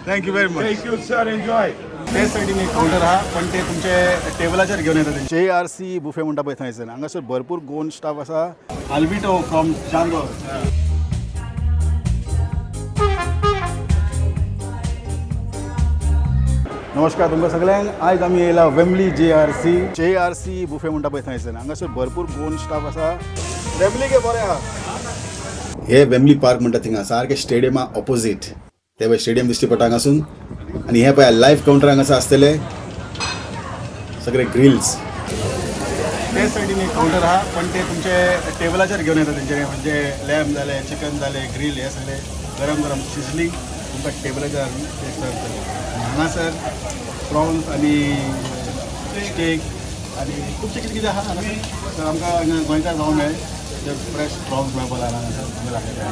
Thank you very much. Thank you, sir. Enjoy. ते सायडीन एक कावंटर आहा, पण ते तुमचे टेबलाचेर घेवन येता. जे आर सी बुफे म्हणटा पळय थंयसर. हांगासर भरपूर गोवन स्टाफ आसा. आल्बिटो फ्रॉम चांदोर. नमस्कार तुमकां सगळ्यांक. आयज आमी येयला वेमली J R C. J R C buffet म्हणटा पळय थंयसर. हांगासर भरपूर गोवन स्टाफ आसा. वेमली गे बरें आहा. हे वेमली पार्क म्हणटा थिंगा सारकें स्टेडियमा ऑपोजीट. ते पळय स्टेडियम दिश्टी पडटा हांगासून. आनी हे पळय लायव्ह कावंटर हांगासर आसतले, सगळे ग्रिल्स. ते सायडीन एक कावंटर आहा, पण ते तुमचे टेबलाचेर घेवन येता तेंचे. म्हणजे लॅम जाले, चिकन जाले, ग्रील, हे सगळे गरम गरम सिजलींग तुमकां टेबलाचेर हाडून ते सर्व करता. हांगासर प्रॉन्स आनी स्टेक आनी खुबशें कितें कितें आहा हांगासर. तर आमकां हांगा गोंयकार जावं मेळ्ळें, ते फ्रेश प्रॉन्स मेळपाक लागला हांगासर. तुमकां दाखयता.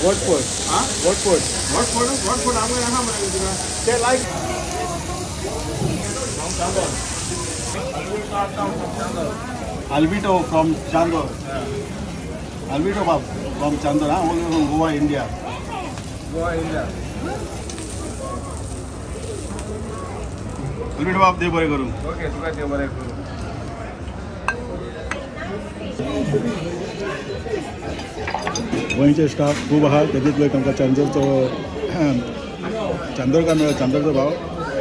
Watford. Watford. What food? What food? आमकां आहा मरे तुका. ते लायक. Albito from Chandor. Albito बाब from Chandor, हा, all from Goa, India. Goa, India. Albito बाब, देव बरें करूं. ओके, तुका देव बरें करूं. गोंयचे स्टाफ खूब आहा. तेतूंतलो एक आमकां चांदोरचो, चांदोरकार मेळ्ळो, चांदोरचो भाव.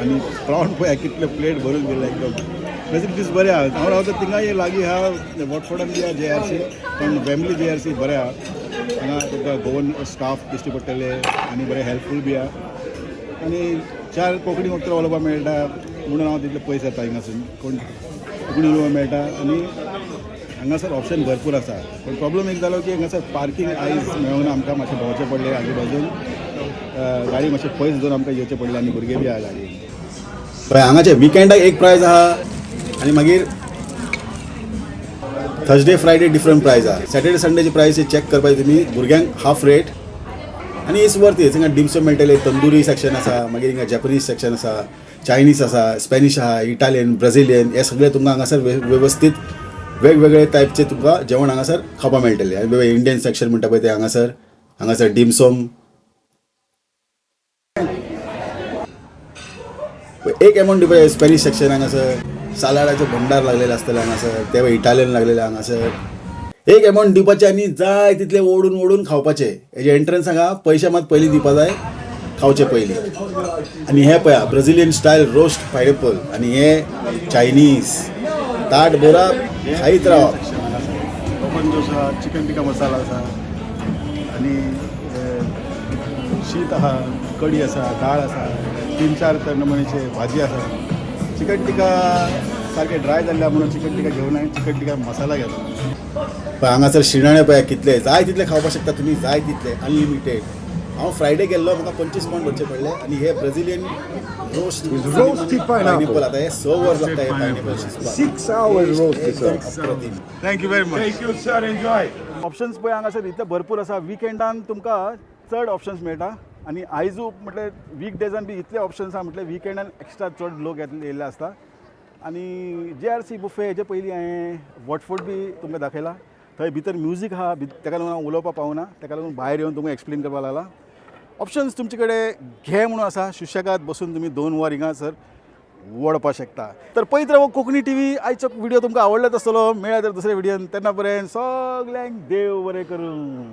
आनी प्रॉन पळय कितले प्लेट भरून दिले एकदम. फेसिलिटीज बरें आहा. हांव रावता थिंगाय लागीं आहा, वॉटफोर्डान बी आहा जे आर सी, पण वेमली जे आर सी बरें आहा. हांगा तुमकां गोवन स्टाफ दिश्टी पडटले आनी बरें हेल्पफूल बी आहा आनी चार कोंकणी उतरां उलोवपाक मेळटा म्हणून हांव तितले पयस येता हिंगासून. कोण कोंकणी उलोवपाक मेळटा आनी हांगासर ऑप्शन भरपूर आसा. पूण प्रॉब्लम एक जालो की हांगासर पार्कींग आयज मेळूंक ना आमकां. मातशें भोंवचें पडलें आजू बाजून. गाडी मातशें पयस दवरून आमकां येवचें पडलें आनी भुरगे बी आहा गाडयेन. पळय हांगाचे विकेंडाक एक प्रायज आहा आनी मागीर थर्सडे फ्रायडे डिफरंट प्रायज आहा. सॅटर्डे संडेची प्रायस चॅक करपाक तुमी. भुरग्यांक हाफ रेट आनी it's worth it. हिंगा डिमसम मेळटले, तंदुरी सेक्शन आसा, मागीर हिंगा जॅपनीज सेक्शन आसा, चायनीज आसा, स्पॅनिश आहा, इटालियन, ब्राझिलियन, हे सगळे तुमकां हांगासर वेवस्थीत वेगवेगळे टायपचे तुमकां जेवण हांगासर खावपाक मेळटलें. आनी इंडियन सेक्शन म्हणटा पळय ते हांगासर. हांगासर डिमसम एक एमावंट दिवपाक. स्पॅनिश सेक्शन हांगासर सालाडाचे भंडार लागलेले आसतले हांगासर. ते इटालियन लागलेले हांगासर. एक एमावंट दिवपाचे आनी जाय तितले ओडून ओडून खावपाचे. हेजे एंट्रन्स हांगा पयशे मात पयलीं दिवपा जाय, खावचे पयलीं. आनी हे पळया ब्राझिलियन स्टायल रोस्ट पायनएपल आनी हे चायनीज. ताट बोरा खायत रावप. सेक्शन हांगासर रोगन जोश आहा, चिकन टिक्का मसाला आसा आनी शीत आहा, कडी आसा, दाळ आसा, तीन चार तर नमुन्याचे भाजी आसा. चिकन टिक्का सारकें ड्राय जाल्लें आहा म्हणून चिकन टिक्का घेवना, चिकन टिक्का मसाला घेतला. पळय हांगासर शिणाणे पळया कितले जाय तितले खावपाक शकता तुमी, जाय तितले, अनलिमिटेड. हांव फ्रायडे गेल्लो, म्हाका 25 पावंड भरचे पडले. आनी हे Brazilian roast Roasted pineapple. Pineapple, आतां हे 6 वर लागता हे पायनएपल शिजपाक. 6 hours roasted, एकदम sir. अप्रतिम. Thank you very much. Thank you, sir. Enjoy. Options पळय हांगासर इतले भरपूर आसा. विकेंडान तुमकां चड ऑप्शन्स मेळटा आनी आयजू म्हटल्यार वीक डेजान बी इतले ऑप्शन्स आहा, म्हटल्यार विकेंडान एक्स्ट्रा चड लोक येयल्ले आसता. आनी जे आर सी बुफे हेजे पयलीं हांवें वॉटफोर्ड बी तुमकां दाखयला. थंय भितर म्युजीक आहा, तेका लागून हांव उलोवपाक पावना. तेका लागून भायर येवन तुमकां एक्सप्लेन करपाक लागला. ऑप्शन्स तुमचे कडेन घे म्हणून आसा. सुशेगाद बसून तुमी 2 वर हिंगासर वडपाक शकता. तर पळयत राव कोंकणी टीव्ही. आयचो व्हिडिओ तुमकां आवडलो आसतलो. मेळ्ळ्या तर दुसऱ्या व्हिडियोन. तेन्ना पर्यंत सगल्यांक देव बरें करूं.